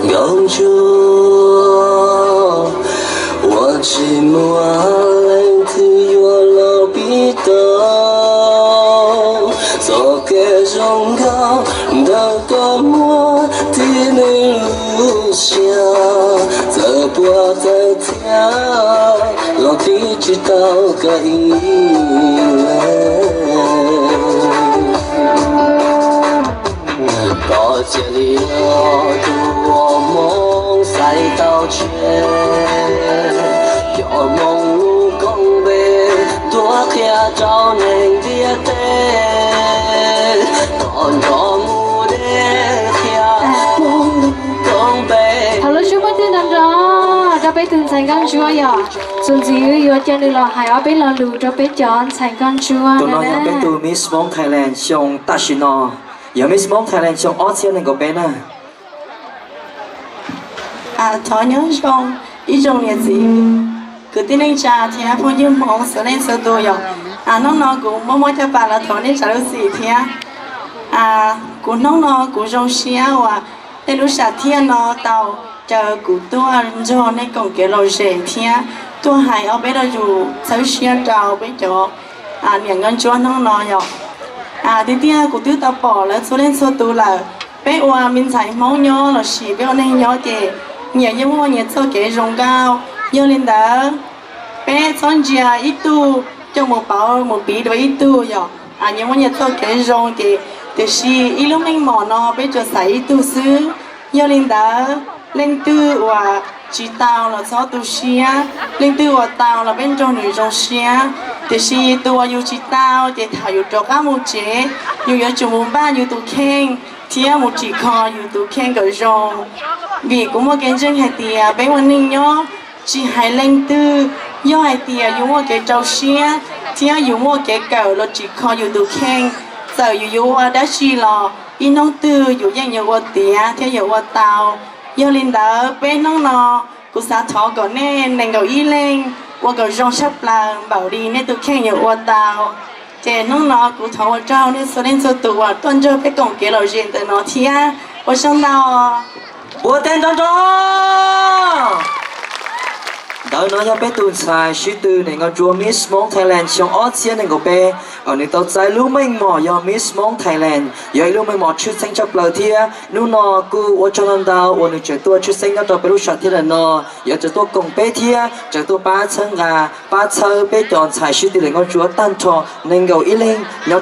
Nkauj ntsuab uas tsis muaj leej twg yuav los pib tau txoj kev zoo nkauj ntawm koj muaj tib neeg lub siab, txawm puas tawv thiab los tiv tsis tau koj ib leeg. Koj cia li los tus uas Hmoob xaiv tau tseg, coj moo lub koob peb tuaj qhia rau neeg ntiaj teb, koj nrog mus deb qhia Hmoob lub koob peb. Thov lub suab muaj tej nrov nrov rau peb tus ntxhais nkauj ntsuab yom. Txuas ntxiv wb yuav coj nws los hais ob peb lo lus rau peb cov ntxhais nkauj ntsuab. Tus no yog peb tus Miss Hmoob Thailand xyoo tam sim no, yog Miss Hmoob Thailand xyoo ob txhiab nees nkaum peb na. Thov nyob zoo ib tsoom niam txiv, kwv tij neej tsa thiab phooj ywg Hmoob txhua leej txhua tus yom. Hnub no kuv muaj muaj caj pas los thov nej tsav lub txim thiab. Kuv hnub no kuv zoo siab uas tej lub sam thiaj no tau caw kuv tuaj nrog nej koom kev lom zem thiab tuaj hais ob peb lo lus txhawb siab rau peb cov niam nkauj ntsuab hnub no yom. Tiag tiag kuv twb tau pom lawv txhua leej txhua tus lawm. Peb ua me ntxhais Hmoob nyob lossis peb ua neeg nyob ces nyias yeej muaj nyias txoj kev zoo nkauj. Yog li ntawd, peb txhob ntsia ib tug coj mus pauv mus piv dua ib tug yom. Nyias muaj nyias txoj kev zoo ces tiam sis ib lub meej mom no peb tsuas xaiv ib tug xwb. Yog li ntawd, leej twg uas tsis tau los txhob tu siab, leej twg uas tau los peb nrog nws zoo siab. Tiam sis tus uas yus tsis tau ces thaum yus rov qab mus tsev, yus yuav tsum mus npaj yus tus kheej thiab mus tsim kho yus tus kheej kom zoo. Vim kuv muaj kev ntseeg hais tias peb ua neej nyob, tsis hais leej twg, yog hais tias yus muaj kev rau siab thiab yus muaj kev kawm los tsim kho yus tus kheej, txawm yus yuav ua dab tsi los ib hnub twg yus yeej yuav ua tiav thiab yuav ua tau. Yog li ntawd peb hnub no kuv xav thov kom nej nees nkaum ib leej ua kom zoo tshaj plaws npaum li nej tus kheej yuav ua tau. Ces hnub no kuv thov ua tsaug nej txhua leej txhua tus uas tuaj nrog peb koom kev lom zem ntawm no thiab ua tsaug ntau. Ua teb nrov nrov. Ntawd no yog peb tus ntxhais sib tw nim no rua Miss Hmoob Thailand xyoo ob txhiab nees nkaum peb, nws tau txais lub meej mom yog Miss Hmoob Thailand, yog ib lub meej mom tshwj xeeb tshaj plaws thiab. Hnub no kuj ua tsaug ntau ntau uas nws tseem tuaj tshwj xeeb nyob rau peb lub sam thiaj no, yog tseem tuaj koom peb thiab tseem tuaj pab txhawb nqa pab txhawb peb cov ntxhais sib tw nim no rua tag nrho nees nkaum ib leeg nyob